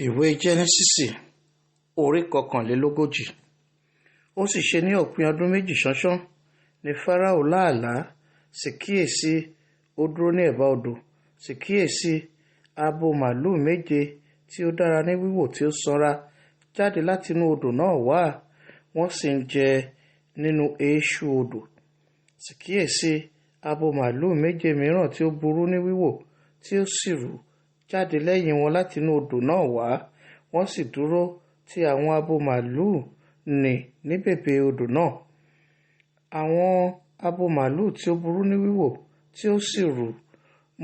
Ìwé Jẹ́nẹ́sísì orí 41. Ó sì ṣe ní òpin ọdún 2 ṣánṣán ni Fáráò lá àlá, sì kíyèsí, ó dúró ní ẹ̀bá odò, sì kíyèsí, abo màlúù 7 tí ó dára ní wíwò tí ó sanra jáde láti inú odò náà wá, wọ́n sì ń jẹ nínú eéṣú odò. Sì kíyèsí, abo màlúù 7 mìíràn tí ó burú ní wíwò tí ó sì rú jáde lẹ́yìn wọn láti inú odò náà wá, wọ́n sì dúró ti àwọn abo màlúù nì ní bèbè odò náà. Àwọn abo màlúù tí ó burú ní wíwò tí ó sì rú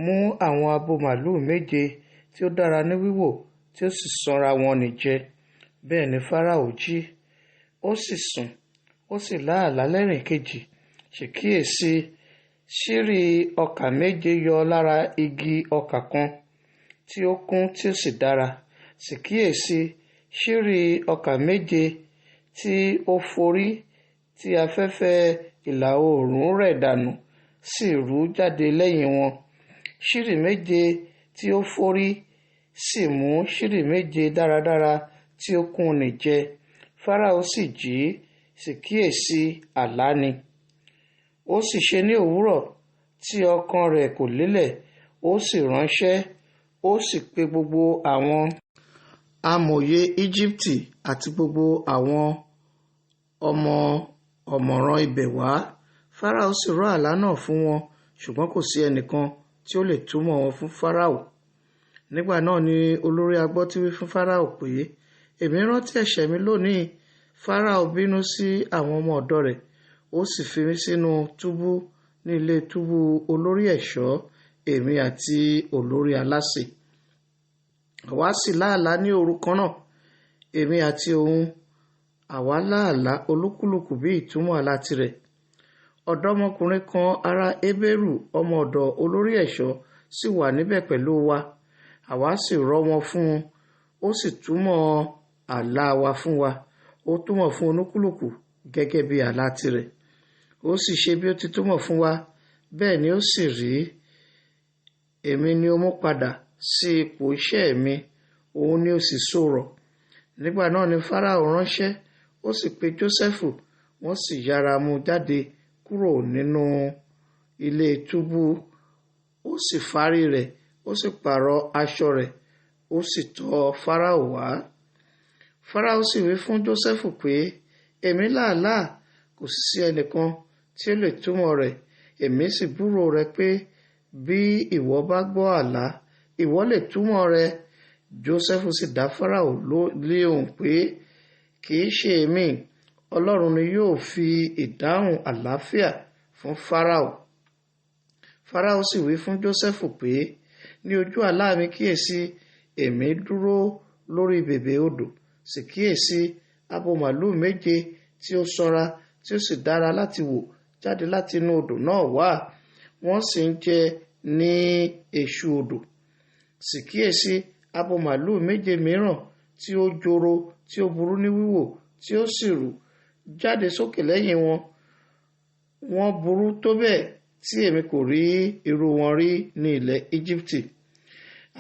mú àwọn abo màlúù 7 tí ó dára ní wíwò tí ó sì sanra wọn nì jẹ. Bẹ́ẹ̀ ni Fáráò jí, ó sì sùn, ó sì lá àlá lẹ́rìnkejì. Sì kíyèsí, ṣírí ọkà 7 yọ lára igi ọkà kan tí ó kún tí ó sì dára. Sì kíyèsí, ṣírí ọkà 7 tí ó forí tí afẹ́fẹ́ ìlà oòrùn rẹ̀ dànù sì rú jáde lẹ́yìn wọn. Ṣírí 7 tí ó forí sì mú ṣírí 7 dáradára tí ó kún nì jẹ. Fáráò sì jí, sì kíyèsí, àlá ni. Ó sì ṣe ní òwúrọ̀ tí ọkàn rẹ̀ kò lélẹ̀, ó sì ránṣẹ́, ó sì pe gbogbo àwọn amòye Íjíbítì àti gbogbo àwọn ọmọ ọ̀mọ̀ràn ibẹ̀ wá. Fáráò sì rọ́ àlá náà fún wọn, ṣùgbọ́n kò sí ẹnìkan tí ó lè túmọ̀ wọn fún Fáráò. Nígbà náà ni olórí agbọ́tí wí fún Fáráò pé, èmi rántí ẹ̀ṣẹ̀ mi lónìí. Fáráò bínú sí àwọn ọmọ ọ̀dọ̀ rẹ̀, ó sì fi mí sínú túbú ní ilé túbú olórí ẹ̀ṣọ́, èmi àti olórí alásè. Àwa sì lá àlá ní òru kan náà, èmi àti òun, àwa lá àlá olúkúlùkù bí ìtumọ̀ àlá tirẹ̀. Ọ̀dọ́mọkùnrin kan ará Hébérù, ọmọ ọ̀dọ̀ olórí ẹ̀ṣọ́, sì wà níbẹ̀ pẹ̀lú wa. Àwa sì rọ́ wọn fún un, ó sì túmọ̀ àlá wa fún wa. Ó túmọ̀ fún olúkúlùkù gẹ́gẹ́ bí àlá tirẹ̀. Ó sì ṣe bí ó ti túmọ̀ fún wa, bẹ́ẹ̀ ni ó sì rí. Èmi ni ó mú padà sí ipò iṣẹ́ mi, òun ni ó sì sọ̀rọ̀. Nígbà náà ni Fáráò ránṣẹ́, ó sì pe Jósẹ́fù, wọ́n sì yára mú jáde kúrò nínú ilé túbú. Ó sì fárí rẹ̀, ó sì pààrọ̀ aṣọ rẹ̀, ó sì tọ̀ Fáráò wá. Fáráò sì wí fún Jósẹ́fù pé, èmi làálàá, kò sí ẹnìkan tí ó lè túmọ̀ rẹ̀. Èmi sì búrò rẹ pé bí ìwọ bá gbọ́ àlá, ìwọ lè túmọ̀ rẹ̀. Jósẹ́fù sì dá Fáráò lóhùn pé, kì í ṣe èmi, Ọlọ́run ni yóò fi ìdáhùn àlàáfíà fún Fáráò. Fáráò sì wí fún Jósẹ́fù pé, ní ojú àlá mi kíyèsí, èmi dúró lórí bèbè odò, sì kíyèsí, abo màlúù 7 tí ó sanra tí ó sì dára láti wò jáde láti inú odò náà wá, wọ́n sì ń jẹ ní eṣú odò. Sì kíyèsí, abo màlúù 7 mìíràn tí ó joro tí ó burú ní wíwò tí ó sì rú jáde sókè lẹ́yìn wọn. Wọ́n burú tó bẹ́ẹ̀ tí èmi kò rí irú wọn rí ní ilẹ̀ Íjíbítì.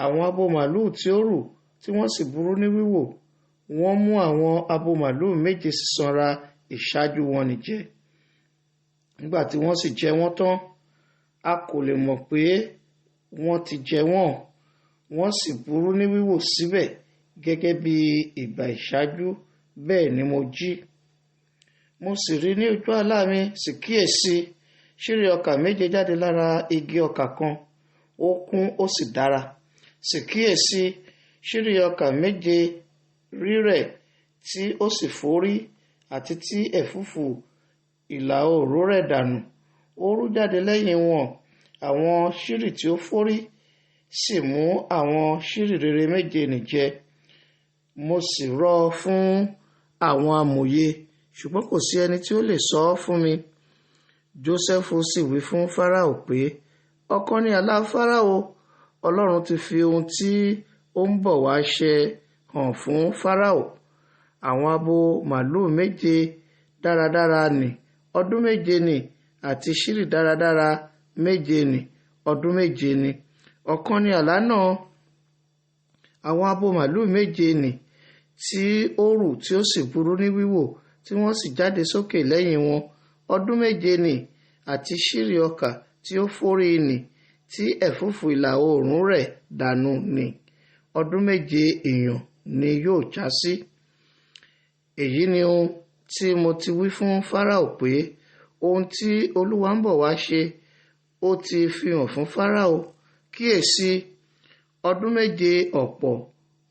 Àwọn abo màlúù tí ó rù tí wọ́n sì burú ní wíwò, wọ́n mú àwọn abo màlúù 7 sísanra ìṣáájú wọn nì jẹ. Nígbà tí wọ́n sì jẹ wọ́n tán, a kò lè mọ̀ pé wọ́n ti jẹ wọ́n. Wọ́n sì burú ní wíwò síbẹ̀ gẹ́gẹ́ bí ìgbà ìṣáájú. Bẹ́ẹ̀ ni mo jí. Mo sì rí ní ojú àlá mi, sì kíyèsí, ṣírí ọkà 7 jáde lára igi ọkà kan, ó kún ó sì dára. Sì kíyèsí, ṣírí ọkà 7 rírẹ̀ tí ó sì forí àti tí ẹ̀fúùfù ìlà oòrùn rẹ̀ dànù, ó rú jáde lẹ́yìn wọn. Àwọn ṣírí tí ó forí sì mú àwọn ṣírí rere 7 nì jẹ. Mo sì rọ̀ fún àwọn amòye, ṣùgbọ́n kò sí ẹni tí ó lè sọ ọ́ fún mi. Jósẹ́fù sì wí fún Fáráò pé, ọ̀kan ni àlá Fáráò. Ọlọ́run ti fi ohun tí ó ń bọ̀ wá ṣe hàn fún Fáráò. Àwọn abo màlúù 7 dáradára nì, ọdún 7 nì, àti ṣírí dáradára 7 nì, ọdún 7 nì. Ọ̀kan ni àlá náà. Àwọn abo màlúù 7 nì tí ó rù tí ó sì burú ní wíwò, tí wọ́n sì jáde sókè lẹ́yìn wọn ọdún 7 nì, àti ṣírí ọkà tí ó fórí nì, tí ẹ̀fúùfù ìlà oòrùn rẹ̀ dànù nì, ọdún 7 ìyàn ni yóò já sí. Èyí ni ohun tí mo ti wí fún Fáráò pé ohun tí Olúwa ń bọ̀ wá ṣe, ó ti fi hàn fún Fáráò. Kíyèsí, ọdún 7 ọ̀pọ̀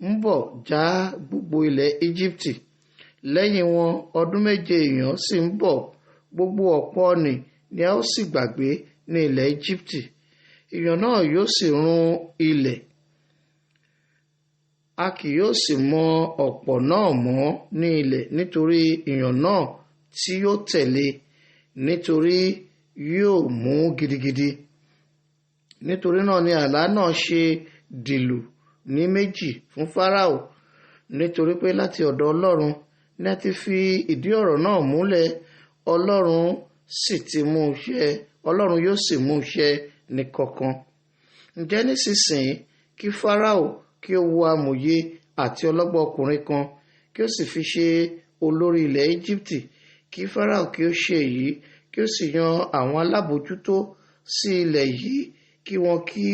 ń bọ̀ já gbogbo ilẹ̀ Íjíbítì. Lẹ́yìn wọn ọdún 7 ìyàn sì ń bọ̀, gbogbo ọ̀pọ̀ nì ni a ó sì gbàgbé ní ilẹ̀ Íjíbítì. Ìyàn náà yóò sì run ilẹ̀, a kì yóò sì mọ ọ̀pọ̀ náà mọ́ ní ilẹ̀ nítorí ìyàn náà tí yóò tẹ̀lé, nítorí yóò mú gidigidi. Nítorí náà ni àlá náà ṣe dìlù ní méjì fún Fáráò, nítorí pé láti ọ̀dọ̀ Ọlọ́run ni a ti fi ìdí ọ̀rọ̀ náà múlẹ̀, Ọlọ́run sì ti mú ṣẹ, Ọlọ́run yóò sì mú ṣẹ ní kọ̀ọ̀kan. Ǹjẹ́ nísinsìnyí kí Fáráò kí ó wo amòye àti ọlọ́gbọ́n ọkùnrin kan, kí ó sì fi ṣe olórí ilẹ̀ Íjíbítì. Kí Fáráò kí ó ṣe èyí, kí ó sì yan àwọn alábòójútó sí ilẹ̀ yìí, kí wọn kí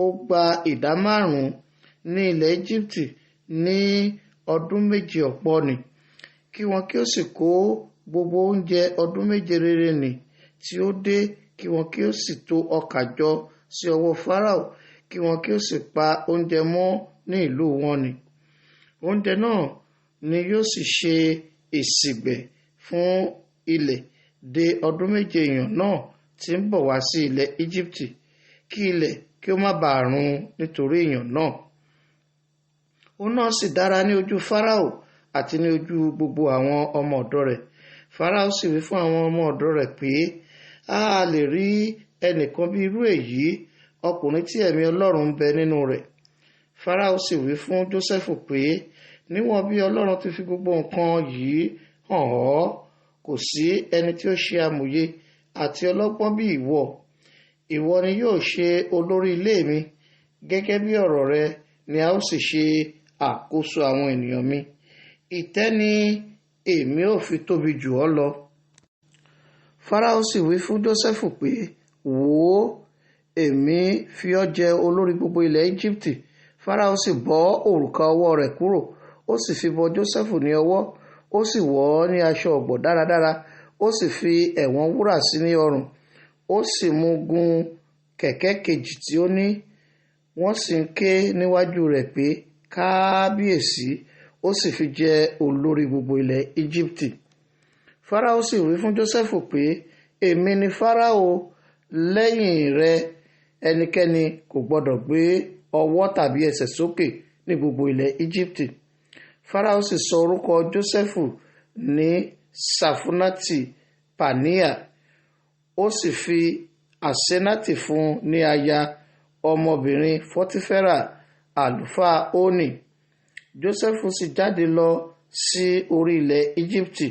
ó gba ìdá 5 ní ilẹ̀ Íjíbítì ní ọdún 7 ọ̀pọ̀ nì, kí wọn kí ó sì kó gbogbo oúnjẹ ọdún 7 rere nì tí ó dé, kí wọn kí ó sì tò ọkà jọ sí ọwọ́ Fáráò, kí wọn kí ó sì pa oúnjẹ mọ́ ní ìlú wọn nì. Oúnjẹ náà ni yóò sì ṣe ìsìgbẹ̀ fún ilẹ̀ de ọdún 7 ìyàn náà tí ń bọ̀ wá sí ilẹ̀ Íjíbítì, kí ilẹ̀ kí ó má bàa run nítorí ìyàn náà. Òun náà sì dára ní ojú Fáráò àti ní ojú gbogbo àwọn ọmọ ọ̀dọ̀ rẹ̀. Fáráò sì wí fún àwọn ọmọ ọ̀dọ̀ rẹ̀ pé, a lè rí ẹnìkan bí irú èyí, ọkùnrin tí ẹ̀mí Ọlọ́run ń bẹ nínú rẹ̀. Fáráò sì wí fún Jósẹ́fù pé, níwọ̀n bí Ọlọ́run ti fi gbogbo nǹkan yìí hàn ọ́, kò sí ẹni tí ó ṣe amòye àti ọlọ́gbọ́n bí ìwọ. Ìwọ ni yóò ṣe olórí ilé mi, gẹ́gẹ́ bí ọ̀rọ̀ rẹ ni a ó sì ṣe àkóso àwọn ènìyàn mi. Ìtẹ́ ni èmi ó fi tóbi jù ọ́ lọ. Fáráò sì wí fún Jósẹ́fù pé, wò ó, èmi fi ọ́ jẹ olórí gbogbo ilẹ̀ Íjíbítì. Fáráò sì bọ́ òrùka ọwọ́ rẹ̀ kúrò, ó sì fi bọ Jósẹ́fù ní ọwọ́, ó sì wọ̀ ọ́ ní aṣọ ọ̀gbọ̀ dáradára, ó sì fi ẹ̀wọ̀n wúrà sí ní ọrùn, ó sì mú gun kẹ̀kẹ́ kejì tí ó ní. Wọ́n sì ń ké níwájú rẹ̀ pé, kábíyèsí, ó sì fi jẹ olórí gbogbo ilẹ̀ Íjíbítì. Fáráò sì wí fún Jósẹ́fù pé, èmi ni Fáráò, lẹ́yìn rẹ ẹnikẹ́ni kò gbọdọ̀ gbé ọwọ́ tàbí ẹsẹ̀ sókè ní gbogbo ilẹ̀ Íjíbítì. Fáráò sì sọ orúkọ Jósẹ́fù ní Safunati Pania, ó sì fi Asenati fún ní aya, ọmọbìnrin Fọtifẹ́rà àlùfáà Ónì. Jósẹ́fù sì jáde lọ sí orí ilẹ̀ Íjíbítì.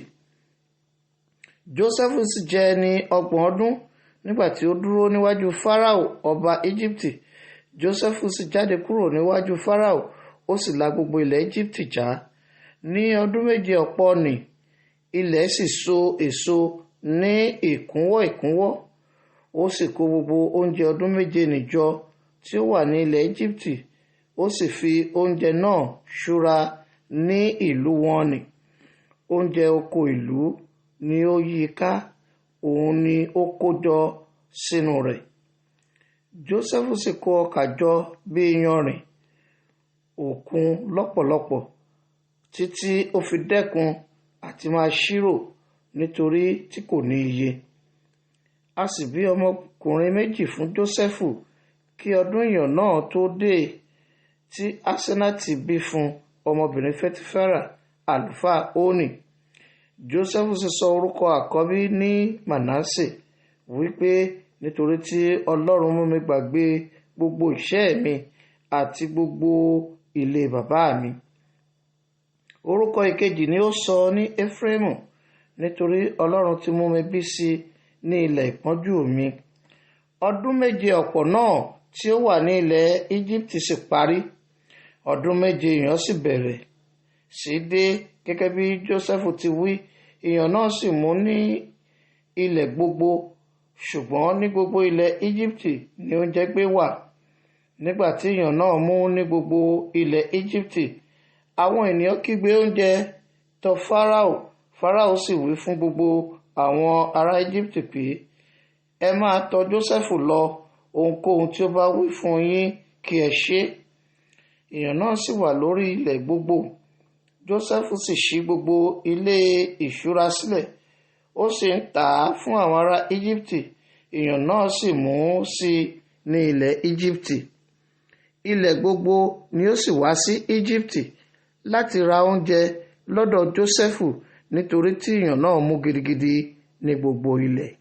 Jósẹ́fù sì jẹ́ ẹni 30 ọdún nígbà tí ó dúró níwájú Fáráò ọba Íjíbítì. Jósẹ́fù sì jáde kúrò níwájú Fáráò, ó sì la gbogbo ilẹ̀ Íjíbítì já. Ní ọdún 7 ọ̀pọ̀ nì, ilẹ̀ sì so èso ní ìkúnwọ́ ìkúnwọ́. Ó sì kó gbogbo oúnjẹ ọdún 7 nì jọ tí ó wà ní ilẹ̀ Íjíbítì, ó sì fi oúnjẹ náà ṣúra ní ìlú wọn nì. Oúnjẹ oko ìlú ni ó yí ká, òun ni ó kó jọ sínú rẹ̀. Jósẹ́fù sì kó ọkà jọ bí iyanrìn òkun lọ́pọ̀lọpọ̀, títí ó fi dẹ́kun àti máa ṣírò nítorí tí kò ní iye. A sì bí ọmọkùnrin 2 fún Jósẹ́fù kí ọdún ìyàn náà tó dé, tí Asenati bí fún ọmọbìnrin Fẹtifẹ́rà àlùfáà Ónì. Jósẹ́fù sì sọ orúkọ àkọ́bí ní Mànásè, wípé, nítorí tí Ọlọ́run mú mi gbàgbé gbogbo ìṣẹ́ mi àti gbogbo ilé bàbá mi. Orúkọ ìkejì ni ó sọ ní Éfrémù, nítorí Ọlọ́run ti mú mi bí sí ní ilẹ̀ ìpọ́njú mi. Ọdún 7 ọ̀pọ̀ náà tí ó wà ní ilẹ̀ Íjíbítì sì parí. Ọdún 7 ìyàn sì bẹ̀rẹ̀ sí dé gẹ́gẹ́ bí Jósẹ́fù ti wí. Ìyàn náà sì mú ní ilẹ̀ gbogbo, ṣùgbọ́n ní gbogbo ilẹ̀ Íjíbítì ni oúnjẹ gbé wà. Nígbà tí ìyàn náà mú ní gbogbo ilẹ̀ Íjíbítì, àwọn ènìyàn kígbe oúnjẹ tọ̀ Fáráò. Fáráò sì wí fún gbogbo àwọn ará Íjíbítì pé, ẹ máa tọ̀ Jósẹ́fù lọ, ohunkóhun tí ó bá wí fún yín kí ẹ ṣe. Ìyàn náà sì wà lórí ilẹ̀ gbogbo. Jósẹ́fù sì ṣí gbogbo ilé ìṣúra sílẹ̀, ó sì ń tà á fún àwọn ará Íjíbítì. Ìyàn náà sì mú sí ní ilẹ̀ Íjíbítì. Ilẹ̀ gbogbo ni ó sì wá sí Íjíbítì láti ra oúnjẹ lọ́dọ̀ Jósẹ́fù, nítorí tí ìyàn náà mú gidigidi ní gbogbo ilẹ̀.